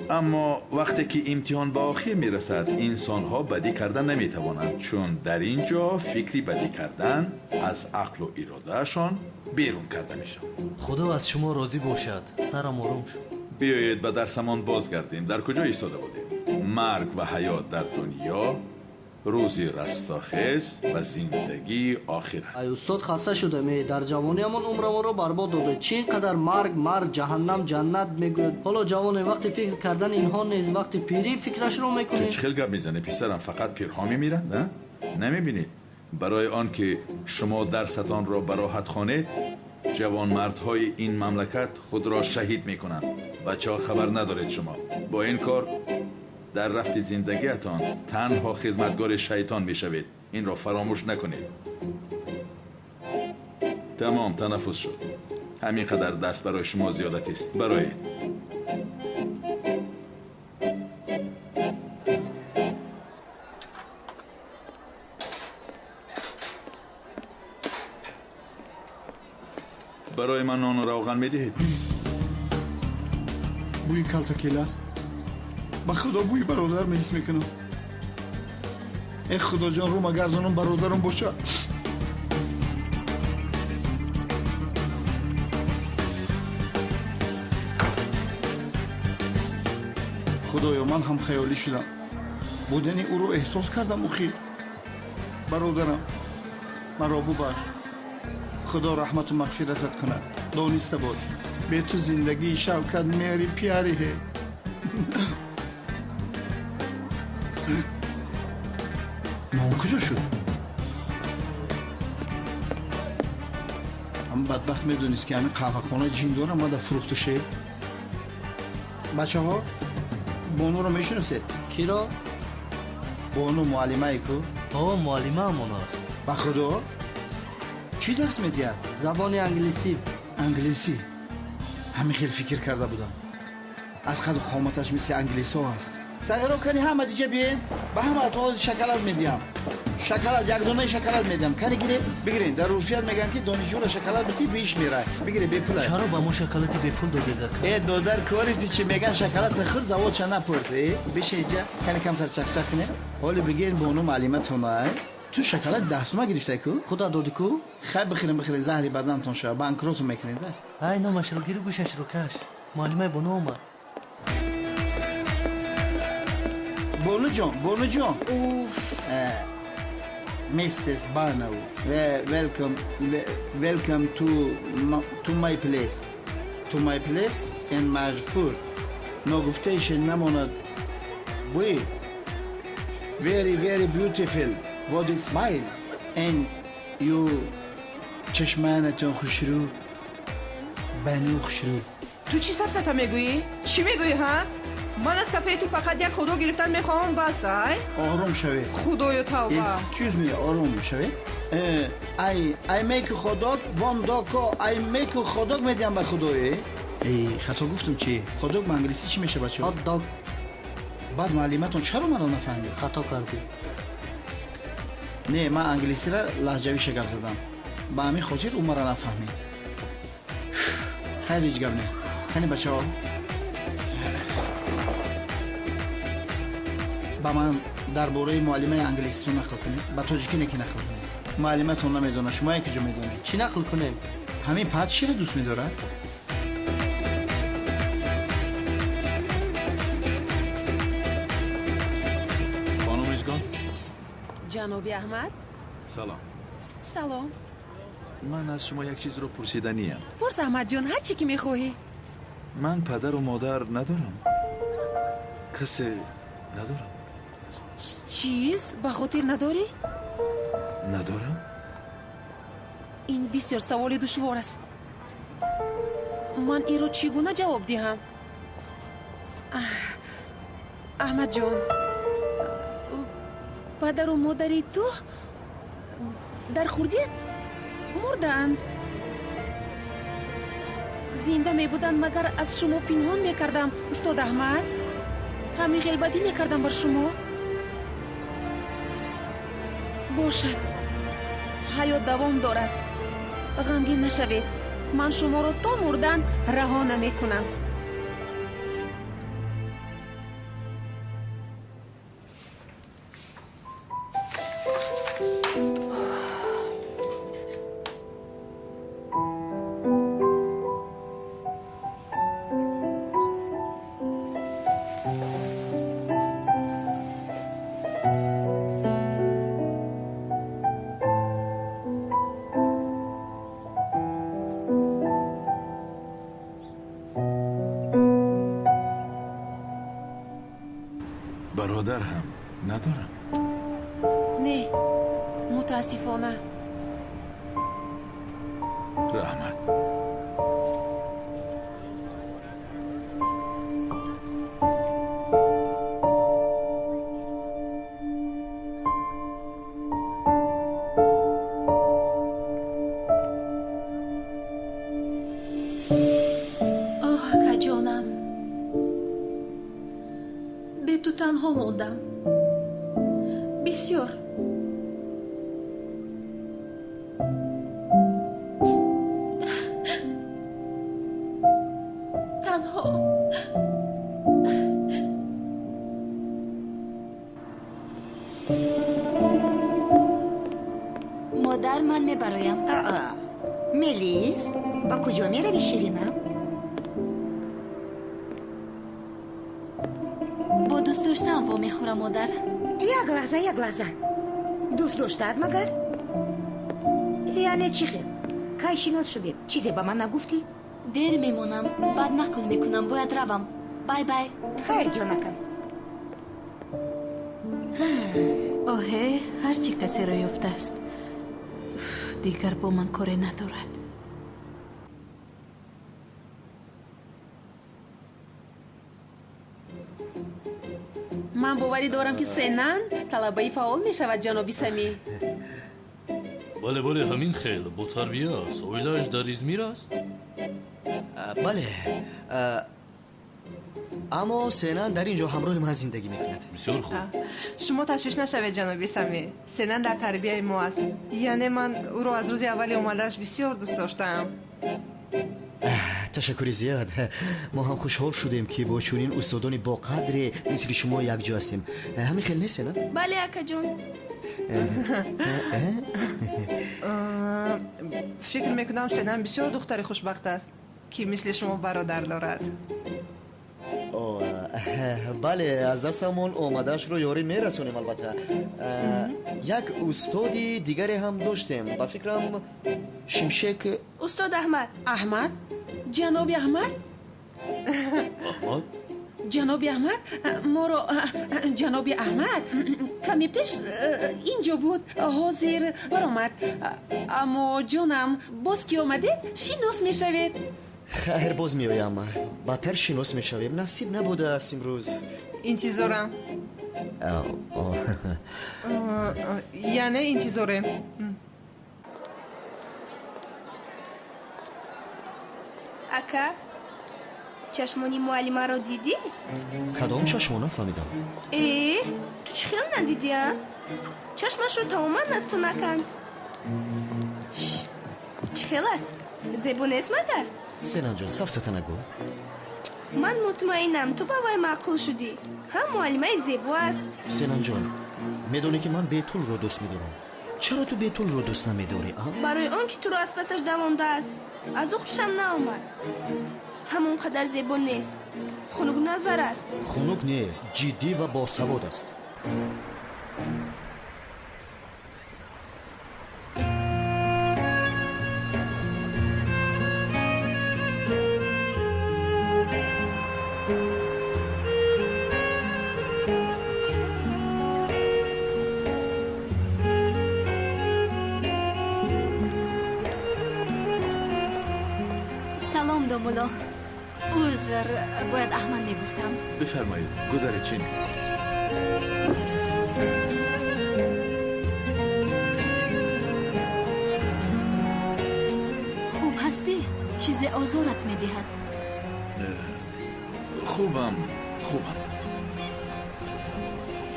Аммо вақте ки имтиҳон ба охир мерасад, инсонҳо бадӣ кардан наметавонанд, чун дар ин ҷо фикри бадӣ кардан аз ақлу иродаашон берун карда мешавад.
Худо аз шумо розӣ бошад. Сарам ором шуд.
Биёед ба дарсамон бозгардем. Дар куҷо истода будем? Марг ва ҳаёт дар дунё, рӯзи растохез ва зиндагии охират.
Ай устод, хаста шудам. Дар ҷавониамон умрамонро барбод додед. Чӣ ин қадар марг, марг, ҷаҳаннам, ҷаннат мегӯяд? Ҳоло ҷавонем, вақти фикр кардан инҳо нест, вақти пирӣ фикрашро мекунем.
Ту чӣ хел гап мезанӣ, писарам? Фақат пирҳо мемиранд, а? Намебинед? Барои он ки шумо дарсатонро ба роҳат хонед, ҷавонмардҳои ин мамлакат худро шаҳид мекунанд. Бачаҳо, хабар надоред шумо. Бо ин кор дар рафти зиндагиатон танҳо хизматгори шайтон мешавед. Инро фаромӯш накунед. Тамом, танаффус шуд. Ҳамин қадар дарс барои шумо зиёдатист. Бароед. Барои ман нону равған медиҳед?
Бӯи калтакел аст. Ба худо бӯи бародар меҳис мекунам. Э худоҷон, рӯ магардонам бародарам боша. Худоё, ман ҳам хаёлӣ шудам. Будани ӯро эҳсос кардам охир. Бародарам, маро бубахш. Худо раҳмату мағфиратат кунад. Дониста бош, бе ту зиндагии Шавкат мери пиариҳе. Нон куҷо шуд? Ҳам бадбахт медонист, ки ҳамин қаҳвахона ҷин дорам, мада фурӯхту шед. Бачаҳо, Бонуро мешиносед?
Киро?
Бону муаллимае ку?
Ҳо, муаллимаамон аст.
Ба худо? Чӣ дарс медиҳад?
Забони англисӣ.
Англисӣ? Ҳамин хел фикр карда будам. Аз қаду қоматаш мисли англисҳо аст. Сағиро, кани ҳама диҷа биен, ба ҳамаатон шоколад медиҳам. Шоколад, як донаи шоколад медиҳам. Кани гиред, бигиред. Дар урфият мегӯянд, ки донишҷӯро шоколад битӣ, беиш мерай. Бигиред, бепул.
Чаро ба мо шоколади бепул додед, ака?
Э, додар, кори ту чӣ мегӯянд, шоколад хӯр, заводша напурс. Э, бишин иҷа, кани камтар чахчах кунем. Ҳоле бигирен бону муаллиматон, ай. Ту шоколад 10 сума гирифтай ку?
Худа додӣ ку?
Хай, бихӯрем, бихӯрем, заҳри баданатон шава, банкроту мекунед.
Ай, номашро гиру гӯшашро каш. Муаллимаи бону омад.
Бонуҷон, Бонуҷон. Mrs. Barnow, welcome, welcome to my place, to my place in Marfur. Ногуфтаише намонад. Вы very, very beautiful. What is smile? And you чашманатон хушрӯ, бану хушрӯ.
Ту чӣ сафсата мегӯӣ? Чӣ мегӯӣ, ҳа? Ман аз кафеи ту фақат як хот-дог гирифтан мехоҳам, бас, ай.
Ором шавед.
Худоё, тавба.
Excuse me, ором шавед. I make hot-dog, one dog, I make hot-dog медиҳам ба худое. Э, хато гуфтам чӣ? Hot-dog ба англисӣ чӣ мешавад, бачаҳо?
Hot-dog.
Баъд муаллиматон чаро маро нафаҳмид?
Хато кардӣ.
Не, ман англисиро лаҳҷавиша гап задам. Ба ҳамин хотир ӯ маро нафаҳмид. Хайр, ҳеҷ гап не. Кани бачаҳо, ба ман дар бораи муаллимаи англиситон нақл кунед. Ба тоҷикӣ не, ки нақл кунед. Муаллиматон намедонад, шумо як ҷо медонед.
Чӣ нақл кунем?
Ҳамин пат чиро дӯст медорад?
Хонум Мижгон.
Ҷаноби Аҳмад.
Салом.
Салом.
Ман аз шумо як чизро пурсиданиям.
Пурс, Аҳмадҷон, ҳар чӣ ки мехоҳӣ.
Ман падару модар надорам. Касе надорам.
Чиз ба хотир надорӣ?
Надорам.
Ин бисёр саволи душвор аст. Ман инро чӣ гуна ҷавоб диҳам? Аҳмадҷон, падару модари ту дар хурдият мурдаанд. Зинда мебуданд, магар аз шумо пинҳон мекардам, устод Аҳмад? Ҳамин хел бадӣ мекардам бар шумо? Бошад, ҳаёт давом дорад. Ғамгин нашавед. Ман шуморо то мурдан раҳо намекунам.
Бародар ҳам надорам.
Не, мутаассифона.
Раҳмат.
Оҳ, акаҷонам, бе ту танҳо мондам. Бисёр. Танҳо.
Модар, ман мебароям.
Мелис, ба куҷо меравӣ, ширинам?
Бо дӯст доштаам вомехӯрам, модар.
Як лаҳза, як лаҳза. Дӯст доштаат магар? Яъне чӣ хел? Кай шинос шудед? Чизе ба ман нагуфтӣ?
Дер мемонам, баъд нақл мекунам, бояд равам. Бай бай.
Хайр, ҷонакам.
Оҳе, ҳар чӣ касеро ёфтааст. Дигар бо ман коре надорад. Ман боварӣ дорам, ки Сенан талабаи фаъол мешавад, ҷаноби Самӣ.
Бале, бале, ҳамин хел ботарбия аст. Оилааш дар Измир аст?
Бале, аммо Сенан дар ин ҷо ҳамроҳи ман зиндагӣ мекунад.
Бисёр хуб.
Шумо ташвиш нашавед, ҷаноби Самӣ. Сенан дар тарбияи мо аст. Яъне ман ӯро аз рӯзи аввали омадааш бисёр дӯст доштаам.
Ташаккури зиёд. Мо ҳам хушҳол шудем, ки бо чунин устодони боқадре мисли шумо якҷо ҳастем. Ҳамин хел нест, Сенан?
Бале, акаҷон.
Фикр мекунам, Сенан бисёр духтари хушбахт аст, ки мисли шумо бародар дорад.
Бале, аз дастамон омадаашро ёрӣ мерасонем, албатта. Як устоди дигаре ҳам доштем, ба фикрам, Шимшек.
Устод Аҳмад.
Аҳмад? Ҷаноби Аҳмад?
Аҳмад?
Ҷаноби Аҳмад моро, ҷаноби Аҳмад каме пеш ин ҷо буд, ҳозир баромад. Аммо ҷонам, боз ки омадед, шинос мешавед.
Хайр, боз меоям, баъдтар шинос мешавем. Насиб набудааст имрӯз.
Интизорам. Яъне интизорем.
Ака, чашмони муаллимаро дидӣ?
Кадом чашмо, нафаҳмидам.
Э, ту чӣ хел надидӣ, а? Чашмашро тамоман аз ту наканд. Чӣ хел аст? Зебо нест магар?
Сенанҷон, сафсата нагӯ.
Ман мутмаинам, ту ба вай маъқул шудӣ. Ҳам муаллимаи зебо аст.
Сенанҷон, медонӣ, ки ман Бетулро дӯст медорам. Чаро ту Бетулро дӯст намедорӣ, а?
Барои он ки туро аз пасаш давондааст. Аз ӯ хушам наомад. Ҳамон қадар зебо нест. Хунукназар аст.
Хунук не, ҷиддӣ ва босавод аст.
Салом, домуло. Узр, бояд Аҳмад мегуфтам.
Бифармоед, гузаред, чинед.
Хуб ҳастӣ? Чизе озорат медиҳад?
Хубам, хубам.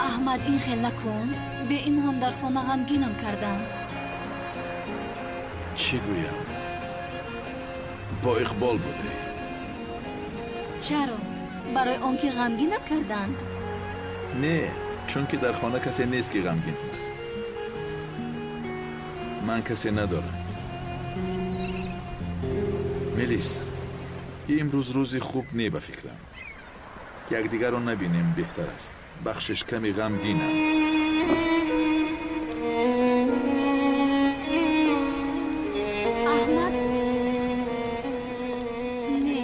Аҳмад, ин хел накун. Бе ин ҳам дар хона ғамгинам кардам.
Чӣ гӯям? Бо иқбол будӣ.
Чаро? Барои он ки ғамгинам карданд?
Не, чунки дар хона касе нест ки ғамгин кунад. Ман касе надорам. Мелис, имрӯз рӯзи хуб не ба фикрам. Якдигарро набинем беҳтар аст. Бахшиш, ками ғамгинам.
Аҳмад, не,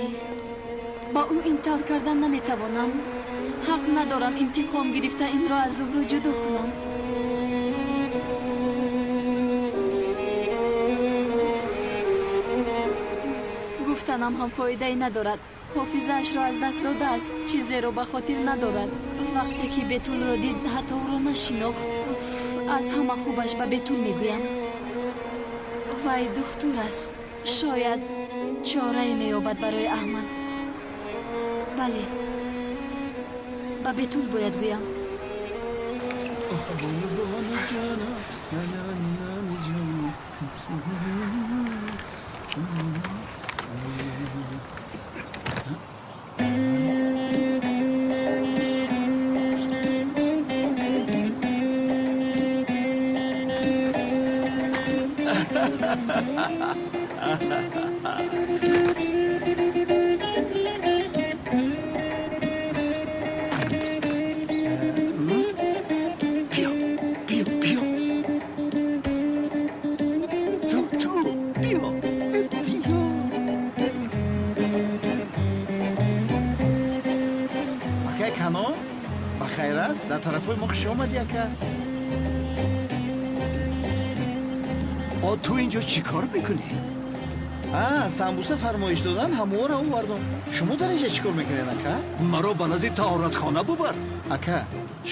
ба ӯ ин тавр кардан наметавонам. Ҳақ надорам интиқом гирифта инро аз Зуҳро ҷудо кунам. Гуфтанам ҳам фоидае надорад. Ҳофизаашро аз даст додааст, чизеро ба хотир надорад. Вақте ки Бетулро дид, ҳатто ӯро нашинохт. Аз ҳама хубаш ба Бетул мегӯям. Вай духтур аст. Шояд чорае меёбад барои Аҳмад. Бале, ба Бетул бояд гӯям.
Биё, биё, биё. Ту, ту, биё, биё.
Акай Канон, ба хайр аст? Дар тарафҳои мо хуш омадӣ, ака.
О, ту инҷо чӣ кор мекунӣ?
А, самбуса фармоиш додан, ҳаморо овардам. Шумо дар инҷа чӣ кор мекунед, ака?
Маро ба назди таҳоратхона бубар.
Ака,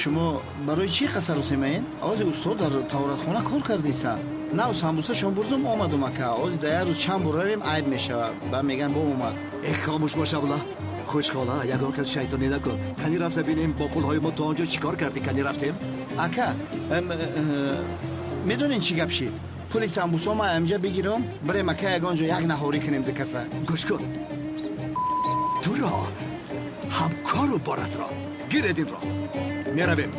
шумо барои чӣ қасарусемаен? Ози устод дар таҳоратхона кор кардеса. Нав самбусашон бурдум, омадум, ака. Ози дар як рӯз чанд бор равем, айб мешавад. Ба меган бо омад.
Э, хомӯш бош, абла. Хушхола, ягон хел шайтонӣ накун. Кани рафта бинем, бо пулҳои мо то он ҷо чӣ кор кардӣ? Кани рафтем?
Ака, медонед чӣ гап шид? Пули самбусо ма амҷа бигирам, бирем, ака, ягон ҷо як наҳорӣ кунем дикаса.
Гӯш кун, туро ҳамкору боратро гиред, инро меравем.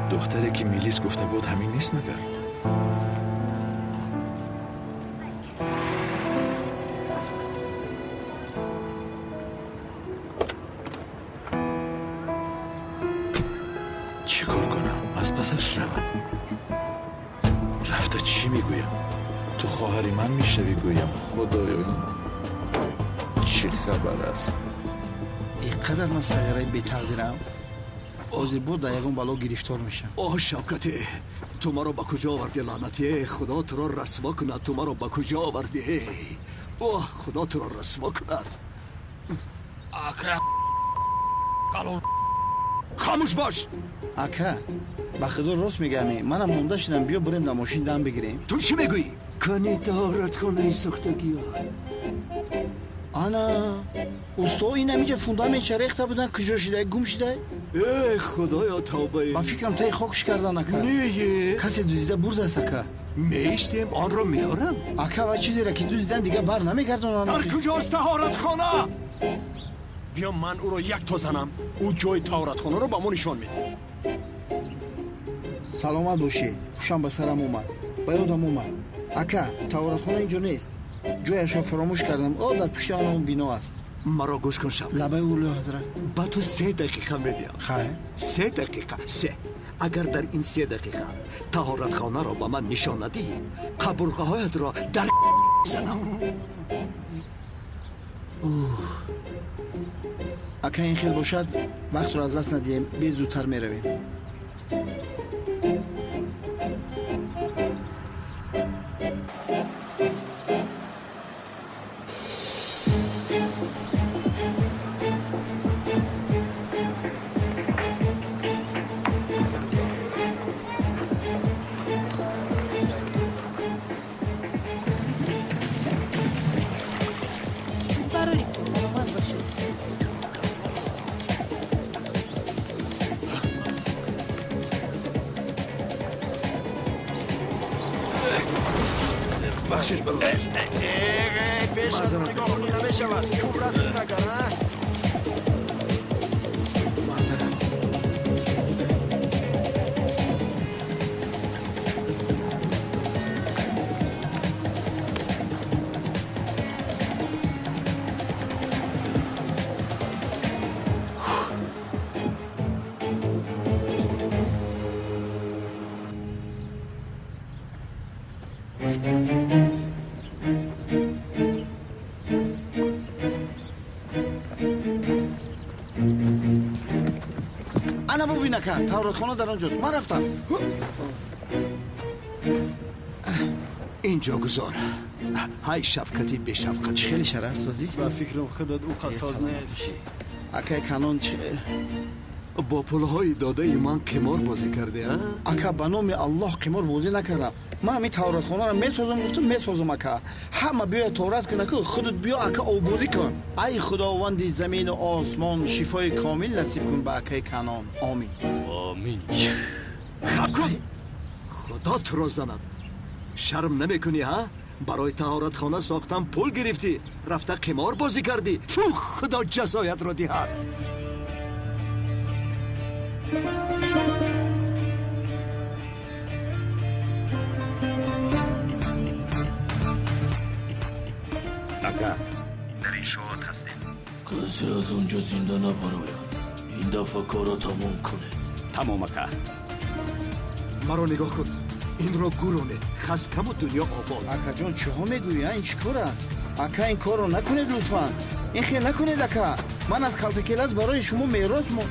Духтаре ки Мелис гуфта буд, ҳамин нест магар? Чӣ кор кунам? Аз пасаш равам? Рафта чӣ мегӯям? Ту хоҳари ман мешавӣ, гӯям? Худоё, ин чӣ хабар аст?
Ин қадар ман сағираи бетақдирам. Ҳозир буд дар ягон бало гирифтор мешам.
Оҳ, Шавкате, ту маро ба куҷо овардӣ, лаънатӣ? Худо туро расво кунад, ту маро ба куҷо овардӣ? Оҳ, худо туро расво кунад. Ака, калон, хомӯш бош.
Ака, ба худо рост мегӯям, манам монда шудам, биё бирем дар мошин дам бигирем.
Ту чӣ мегӯӣ? Кани таҳоратхонаи сохтагиён.
Ана, усто, ин ҳаминҷа фундаментша рехта будан, куҷо шидай, гум шидай?
Э, худоё, тавбаи.
Ба фикрам таи хокш кардан, ака.
Не,
касе дуздида бурдааст, ака.
Меиштем, онро меорам.
Ака, ва чизеро ки дуздидан, дигар бар намегардонанд.
Дар куҷост таҳоратхона? Биё ман ӯро якто занам, ӯ ҷои таҳоратхонаро ба мо нишон медиҳад.
Саломат бошед, ҳушам ба сарам омад, ба ёдам омад. Ака, таҳоратхона инҷо нест. Ҷояшро фаромӯш кардам. О, дар пушти он бино аст.
Маро гӯш кун, Шавкат.
Лабаи улӯ ҳазрат.
Ба ту 3 дақиқа медиҳам.
Хайр.
3 дақиқа, се. Агар дар ин 3 дақиқа таҳоратхонаро ба ман нишон надиҳӣ, қабурғаҳоятро дар занам.
Ака, ин хел бошад, вақтро аз даст надиҳем, бе зудтар меравем.
Бахшиш бародар.
Пеш аз нигоҳ кунӣ намешавад. Кӯр ҳастӣ магар, а?
Маъзарат.
Ана бубин ака, тавратхона дар он ҷост. Ман рафтам.
Инҷо гузор. Ҳай шафқати бешафқат.
Чӣ хеле шараф созӣ?
Ба фикрам худат ӯ қассоз нест.
Акай Канон чӣ?
Бо пулҳои додаи ман қимор бозӣ кардӣ, а?
Ака, ба номи Аллоҳ қимор бозӣ накардам. Ман ҳамин тавратхонаро месозам, гуфтам месозам ака. Ҳама биёяд таврат кун ака, худат биё ака оббозӣ кун. Ай худованди замину осмон, шифои комил насиб кун ба акаи Канон. Омин.
Омин.
Хаб кун! Худо туро занад. Шарм намекунӣ, ҳа? Барои таҳоратхона сохтан пул гирифтӣ, рафта қимор бозӣ кардӣ. Фу, худо ҷазоятро диҳад.
Ака, дар иншоот ҳастем.
Касе аз он ҷо зинда набарояд. Ин дафъа корро тамом кунед.
Тамом, ака.
Маро нигоҳ кун. Инро гуронед. Хас каму дунё обод.
Акаҷон, чиҳо мегӯӣ? Ин чӣ кор аст? Ака, ин корро накунед лутфан. Ин хел накунед, ака. Ман аз калтакелас барои шумо мерос мо.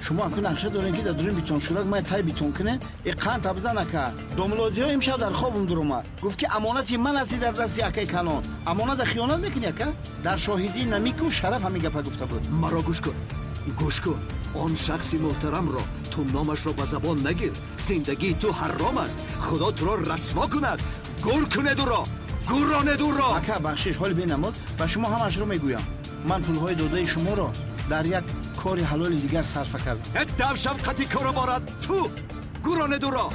Шумо аку нақша доред ки дар дурин битоншӯрак май тай битон кунед? И қанд табзан ака. Домлозиҳо имшаб дар хобам дуромад. Гуфт ки амонати ман ҳастӣ дар дасти акаи Канон. Амоната хиёнат мекунӣ ака? Дар шоҳидӣ намику шараф ҳамин гапа гуфта буд.
Маро гӯш кун. Гӯш кун. Он шахси муҳтарамро ту номашро ба забон нагир. Зиндагии ту ҳаром аст. Худо туро расво кунад. Гур кунед ӯро. Гурронед ӯро.
Ака, бахшиш, ҳоли бенамод ба шумо ҳамашро мегӯям. Ман пулҳои додаи шуморо дар як кори ҳалоли дигар сарфа кардам.
Дав шафқати корро борад. Ту гурронед ӯро.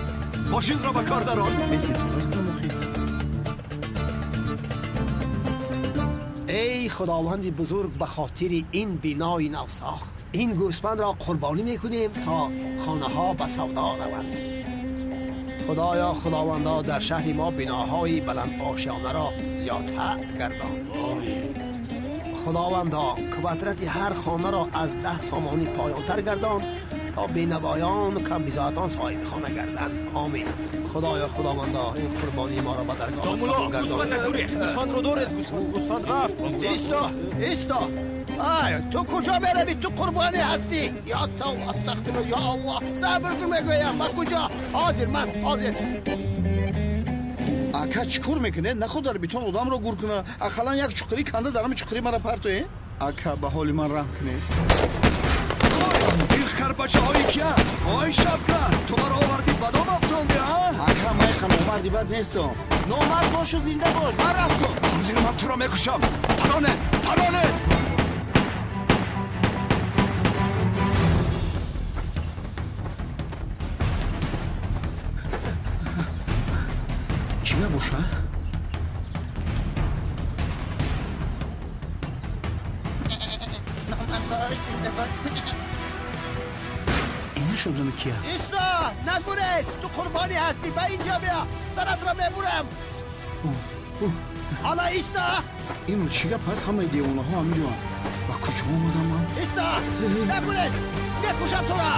Мошинро ба кор дарор.
Эй худованди бузург, ба хотири ин бинои нав сохт ин гӯсфандро қурбонӣ мекунем то хонаҳо ба савдо раванд. Худоё, худовандо, дар шаҳри мо биноҳои баландошёнаро зиёдтар гардон.
Омин.
Худовандо, квадрати ҳар хонаро аз 10 сомонӣ поёнтар гардон то бенавоёну камбизоатон соҳиби хона гарданд. Омин. Худоё, худовандо, ин қурбонии моро ба даргоҳат қабул гардон.
Гӯсфандро доред, гӯсфанд рафт.
Исто, исто. Ай, ту куҷо меравӣ? Ту қурбонӣ ҳастӣ. Ё тавба, астағфируллоҳ, ё Аллоҳ. Сабр кун мегӯям. Ба куҷо? Ҳозир, ман ҳозир.
Ака, чӣ кор мекунед? Наход дар битон одамро гур куна. Ақаллан як чуқурӣ канда дар ҳами чуқурӣ мара партоед. Ака, ба ҳоли ман раҳм кунед.
Ин харбачаҳои кия? Ой Шавкат, ту маро овардӣ ба дом афтондӣ, а?
Ака, ман иқа номарди бад нестам. Номард бошу зинда бош. Ман рафтам.
Ҳозир ман туро мекушам. Паронед, паронед!
Чӣ набошад? Инаш одами ки аст?
Исто, нагурез, ту қурбонӣ ҳастӣ. Ба инҷо биё, саратро мебурам. Ҳала исто.
Инро чӣ гап аст? Ҳамаи девонаҳо ҳаминҷоанд. Ба куҷо омадам ман?
Исто, нагурез, мекушам туро.